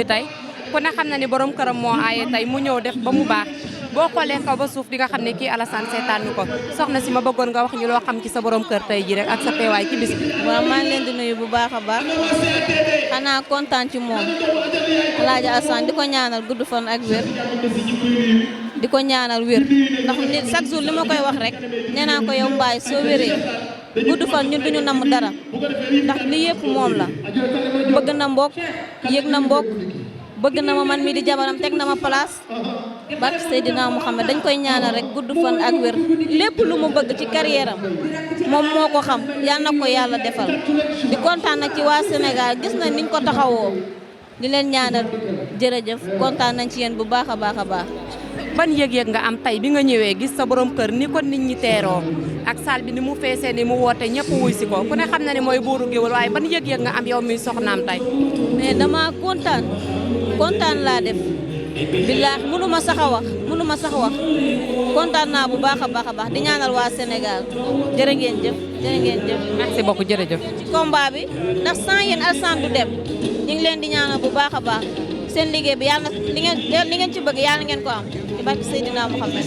tey ku ne xam na ni borom këram moo aaye tey mu ñëw def ba mu baax boo xoolee kaw ba suuf di nga xam ne kii Alassane seetaan ñu ko soxna si ma bëggoon nga wax ñu loo xam ci sa borom kër tey ji rek ak sa teewaay ci bis bi. waaw maa ngi leen di nuyu bu baax a baax xanaa kontaan ci moom Alaaji Alassane di ko ñaanal gudd fan ak wér di ko ñaanal wér ndax nit chaque jour li ma koy wax rek nee naa ko yow mbaay soo wéree gudd fan ñun duñu namm dara ndax li yëpp moom la bëgg na mbokk yëg na mbokk bëgg na ma man mi di jabaram teg na ma place barke Seydina Muhammad dañ koy ñaanal rek gudd fan ak wér lépp lu mu bëgg ci carrière am moom moo ko xam yal na ko yàlla defal di kontaan nag ci waa Sénégal gis na niñ ko taxawoo di leen ñaanal jërëjëf kontaan nañ ci yéen bu baax a baax a baax. ban yëg-yëg nga am tey bi nga ñëwee gis sa borom kër ni ko nit ñi teeroo ak salle bi ni mu feesee ni mu woote ñëpp wuy si ko ku ne xam na ne mooy buuru géwël waaye ban yëg-yëg nga am yow mi soxnaam tey. mais dama kontaan laa def billaahi mënu ma sax a wax kontaan naa bu baax a baax di ñaanal waa Sénégal jërë ngeen jëf. merci beaucoup jërëjëf. ci combat bi ndax sans yéen Alassane du dem ñu ngi leen di ñaanal bu baax a baax seen liggéey bi yàlla na li ngeen ci bëgg yàlla ngeen ko am ci barke Seydina Muhammad.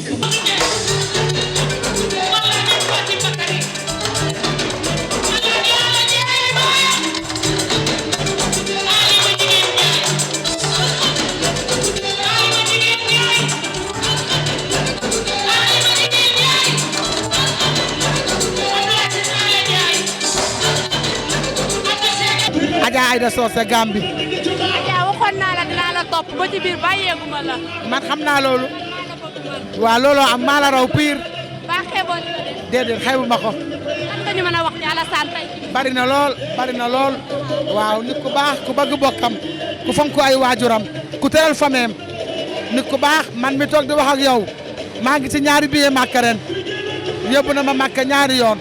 Adja Aïda Socé Gambi. Adja waxoon naa la dinaa la topp ba ci biir bàyyeeguma la. man xam naa loolu. waaw looloo am maa la raw pire. ba xeeboon nga de. déedéet xeebu ma ko. lan nga ñu mën a wax ci Alassane tey. bari na lool. waaw nit ku baax ku bëgg bokkam ku fonk ay waajuram ku teral fameem nit ku baax man mi toog di wax ak yow maa ngi ci ñaari billet Makka ren yóbbu na ma Makka ñaari yoon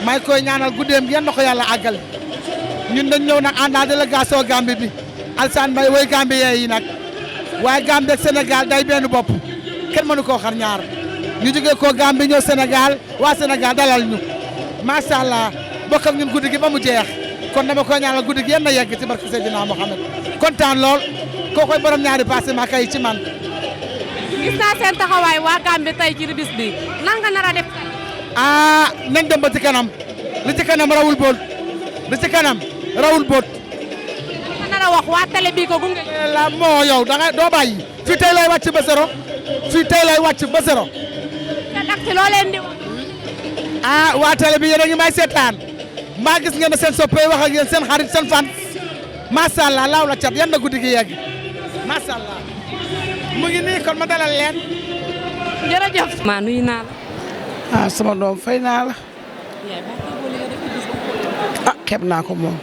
may koy ñaanal guddeem yan na ko yàlla àggal. ñun dañ ñëw nag àndaal délégation Gambie bi Alassane Mbaye woy Gambien yi nag waaye Gambie ak Sénégal day benn bopp kenn mënu koo xar ñaar ñu jógee koo Gambie ñëw Sénégal waa Sénégal dalal ñu macha allah bokk ak ñun guddi gi ba mu jeex kon dama koy ñaanal guddi gi yéen na yegg ci barke Seydina Mohamed kontaan lool koo koy borom ñaari passé ma kay ci man. gis naa seen taxawaay waa Gambie tey ci bis bi nan nga nar a def. nañ dem ba ci kanam li ci kanam rawul bool li ci kanam. rawul boot. nga nar a wax waa télé bii ko gunge. la moo yow da nga doo bàyyi. fii tey lay wàcc ba zéro. ba zéro. te nag ci loo leen di wax. waa télé bi yéen a ngi may seetaan maa gis ngeen ne seen soppee wax ak yéen seen xarit seen fan macha allah laaw la cat yan na guddi gi yegg macha allah mu ngi nii kon ma dalal leen. jërëjëf. maa nuyu naa la. sama doom fay naa la. xeeb naa ko moom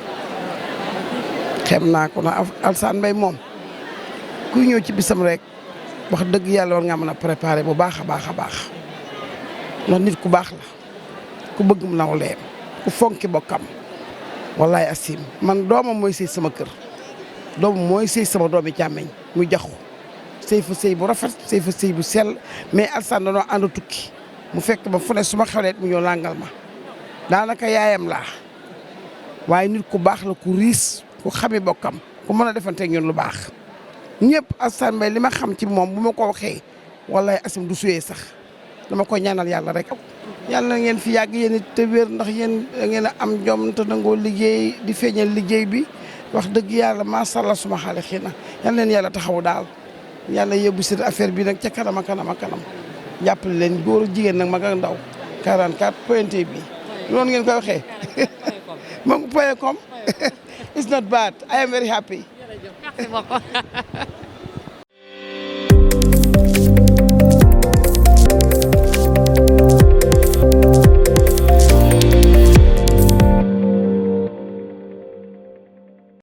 xeeb naa ko na Alassane Mbaye moom kuy ñëw ci bisam rek wax dëgg yàlla war nga mën a préparer bu baax a baax ndax nit ku baax la ku bëgg mu nawleem ku fonki bokkam wallaay asim man doomam mooy sëy sama kër doomam mooy sëy sama doomi càmmeñ muy jaxu sëy fa sëy bu rafet sëy fa sëy bu sell mais Alassane danoo ànd tukki mu fekk ba fu ne su ma xewleet mu ñëw làngal ma daanaka yaayam laa waaye nit ku baax la ku riis ku xami bokkam ku mën a defanteeg ñun lu baax ñëpp Alassane Mbaye li ma xam ci moom bu ma ko waxee wallaay asim du suyee sax dama koy ñaanal yàlla rek. yàlla na ngeen fi yàgg yéen it te wér ndax yéen da ngeen a am jom te nangoo liggéey di feeñal liggéey bi wax dëgg yàlla macha allah suma xale xëy na yal leen yàlla taxawu daal yàlla yóbbu seen affaire bi nag ca kanam a kanam a kanam jàppale leen góor ak jigéen nag mag ak ndaw 44 pointé bi loolu ngeen koy waxee. Mon point com. It's not bad. I am very happy. Merci beaucoup.